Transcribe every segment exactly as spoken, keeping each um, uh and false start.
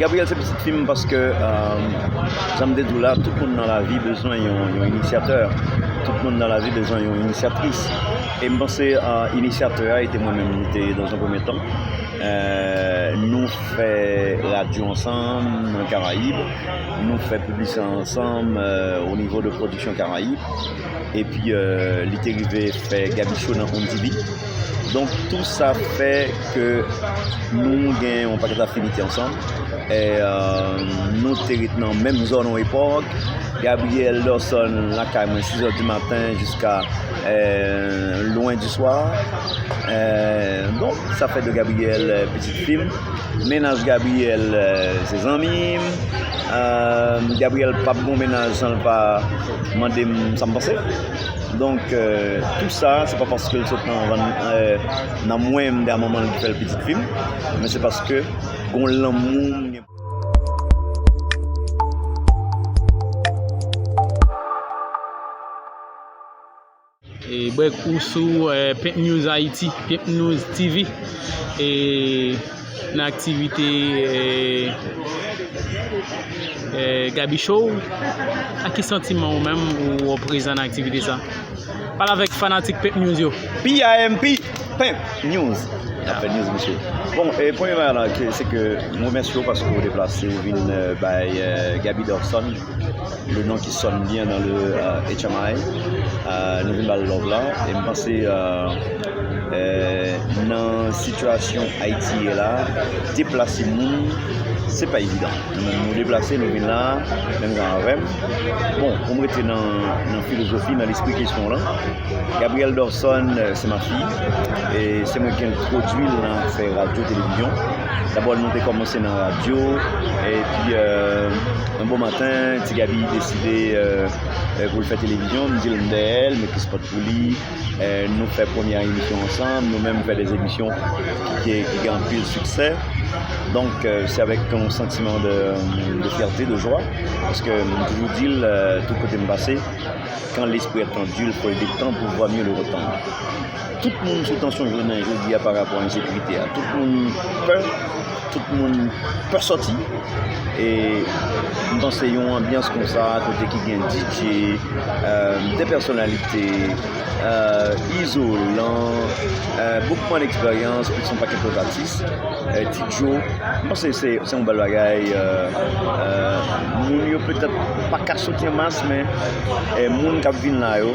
Gabriel se pitit fi m paske, euh, jan m te di w la, tout moun nan lavi bezwen yon, yon inisyatè. Tout moun nan lavi bezwen yon inisyatris. E m panse, euh, inisyatè a ete mwen menm, li te dans un premier temps. Euh, nou fè radyo ansanm nan Karayib. Nou fè piblisite ansanm, euh, o nivo de pwodiksyon Karayib. Epi, euh, li te rive fè Gaby Show nan On T V. Donk, tou sa fè ke nou gen yon pakèt afinite ansanm. E, euh, nou te ret nan menm zòn yon epòk. Gabriel Dorson lakay mwen sizè di maten jiska, euh, lwen di swa. Euh, donk, sa fè de Gabriel, euh, pitit fi m. Mennaj Gabriel, euh, se zanmi m. Euh, Gabriel p ap gon mennaj san l pa mande m sa m panse. Donk, euh, tou sa, se pa paske l sot nan, euh, nan mwen m, dèyè manman l ki fè l pitit fi m, men se paske gon lanmou m gen. E, brèk ou sou, eh, Pimp News Haiti, Pimp News T V. E, nan aktivite, eh, eh, Gaby Show, ak ki santiman ou menm ou, ou prezan nan aktivite sa? Pale avèk fanatik Pimp News yo. P I M P, Pimp News. N ap fè news, mesye. Bon, e premye bagay la, ke, se ke m remèsye w paske w deplase, w vin, euh, bay, euh, Gaby Dorson, le nom qui sonne bien dans le, euh, H M I. Euh, nou vin ba l love la. E m panse, euh, euh, nan sitiyasyon Ayiti ye la, deplase moun, se pa evidan. Nou menm, nou deplase, nou vin la, menm jan avè m. Bon, pou m rete nan, nan filozofi, nan lespri kesyon w lan, Gabriel Dorson, euh, c'est ma fille. E se mwen ki entwodui l nan afè radyo, televizyon. Dabò, nou te kòmanse nan radyo. Epi, euh, yon bon maten, Ti Gaby deside, euh, euh, pou l fè televizyon. M di l m dèyè l, m ekri spot pou li. Euh, nou fè premyè emisyon ansanm. Nou menm fè de emisyon ki, ki, ki gen anpil siksè. Donk, euh, se avèk yon santiman de, de fyète, de jwa. Paske m toujou di l, euh, tout kote m pase, quand l'esprit est tendu, il faut le détendre pour voir mieux le retendre. Tout moun sou tansyon jounen jodi a pa rapò a ensekirite a. Tout moun pè, tout moun pè sòti. E m panse yon anbyans konsa, kote ki gen D J, euh, de pèsonalite, euh, izolan, euh, boukman eksperyans, plis yon pakèt lòt atis, euh, Ti Djo, m panse se, se yon bèl bagay, euh, euh, moun yo petèt pa ka soti an mas, men, euh, moun k ap vin la yo,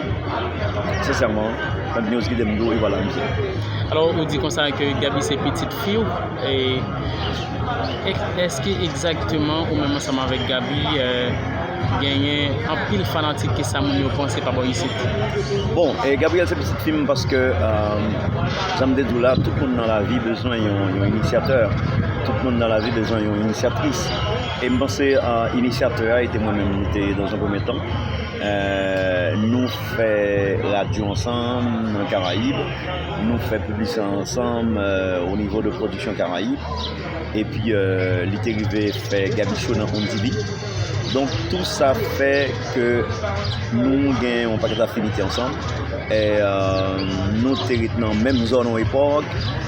sensèman, Pimp News kite m di w, e vwala, mesye. Alò, ou di konsa ke Gaby se pitit fi w, e, e, èske egzakteman ou menm ansanm avèk Gaby, euh, genyen anpil fanatik, ki sa moun yo panse pa bò isit? Bon, e Gabriel se pitit fi m paske, euh, jan m te di w la, tout moun nan lavi bezwen yon, yon inisyatè. Tout moun nan lavi bezwen yon inisyatris. E m panse, euh, inisyatè a ete mwen menm, li te dans un premier temps. Euh, nou fè radyo ansanm nan Karayib. Nou fè piblisite ansanm, euh, o nivo de pwodiksyon Karayib. Epi, euh, li te rive fè Gaby Show nan On T V. Donk, tou sa fè ke nou gen yon pakèt afinite ansanm. E, euh, nou te ret nan menm zòn yon epòk.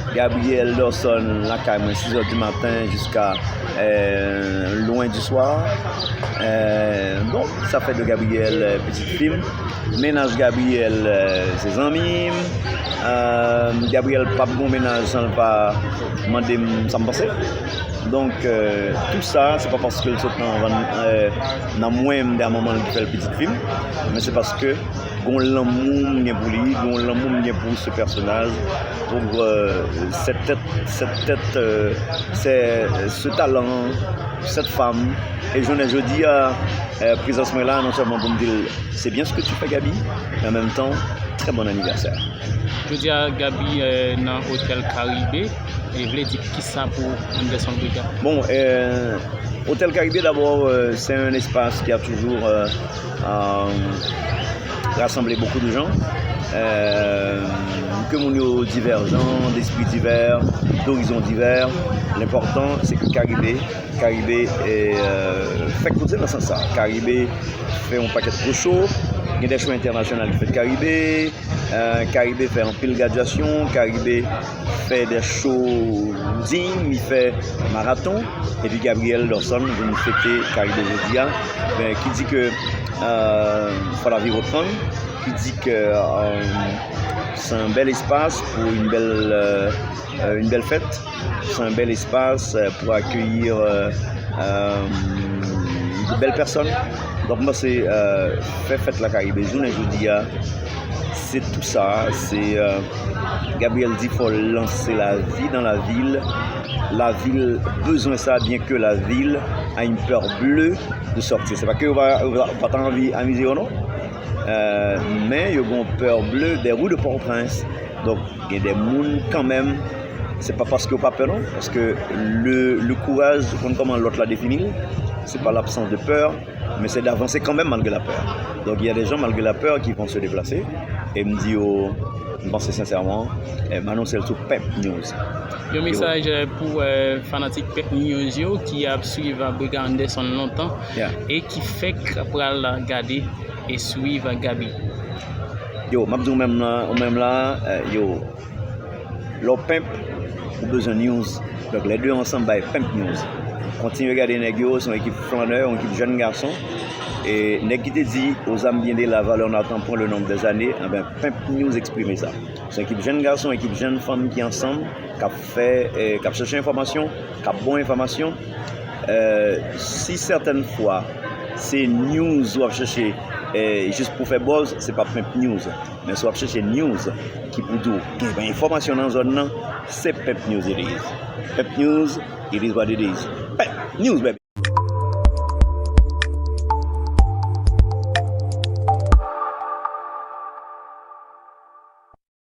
Gabriel Dorson lakay mwen sizè di maten jiska, euh, lwen di swa. Euh, donk, sa fè de Gabriel, euh, pitit fi m. Mennaj Gabriel, euh, se zanmi m. Euh, Gabriel p ap gon mennaj san l pa mande m sa m panse. Donk, euh, tou sa, se pa paske l sot nan, euh, nan mwen m, dèyè manman l ki fè l pitit fi m, men se paske gon lanmou m gen pou li, gon lanmou m gen pou se pèsonaj, pou, euh, cette tête, cette tête, euh, c'est, ce talent, cette femme. E jounen jodi a, euh, prezans mwen la, non sèlman pou m di l, c'est bien ce que tu fais, Gaby, mais en même temps, très bon anniversaire. Jodi a, Gaby, euh, nan Hotel Caribe, e vle di kisa pou Anderson Brega? Bon, euh, Hotel Caribe, d'abord, euh, c'est un espace qui a toujours, euh, euh, rassemblé beaucoup de gens. Euh, ke moun yo diverjan, d'esprit divers, d'horizons divers, l'important, c'est que Caribe Caribe, eh, euh, fè koze nan sans sa. Caribe fè yon pakèt gwo show, gen de show entènasyonal ki fèt Caribe, euh, Caribe fè anpil gradyasyon, Caribe fè des shows dignes, li fè maraton, epi Gabriel Dorson vin fete Karibe jodi a, ben, ki di ke euh, fò lavi reprann, ki di ke euh, c'est un bel espace pour une belle, euh, euh, une belle fête, c'est un bel espace euh, pour accueillir euh, euh, de belles personnes. Donk, mwen se euh, fè fèt la Karibe, jounen jodi a, se tou sa, se euh, Gabriel di fò lanse lavi dans la ville. La ville bezwen sa, bien que la ville a une peur bleue de sortir. Se pa ke ou pa, ou pa, ou pa ta anvi amize yo non. Euh, men yo gon peur bleue des rues de Port-au-Prince. Donk, gen de moun kanmenm, se pa paske yo pa pè non, paske le, le courage, ou konn kòman lòt la defini l, se pa l'absence de peur, men se d'avancer quand même malgré la peur. Donc il y a des gens malgré la peur qui vont se déplacer. E m di yo, m panse sensèman, eh, m anonse l sou Pep News. Yon mesaj eh, pou eh, fanatik Pep News yo ki ap swiv Brega Anderson lontan Yeah. e ki fèk pral gade e swiv Gaby. Yo, m ap di w menm la, ou menm la, eh, yo, lè w pimp, ou bezwen news. Donk, lè de ansanm bay Pimp News. Kontinye gade nèg yo, se yon ekip flannè, yon ekip jèn gason. E nèg ki te di aux âmes bien de la valeur n'attend point le nombre des années, anben, Pimp News eksprime sa. Se yon ekip jèn gason, ekip jèn fanm ki ansanm, k ap fè, eh, k ap chèche enfòmasyon, k ap ba w enfòmasyon. Eh, si sètèn fwa se news w ap chèche eh, jis pou fè buzz, se pa Pimp News. Men si w ap chèche news ki pou di w gen enfòmasyon nan zòn nan, se Pimp News it is. Pimp News, it is what it is. Pimp News, baby!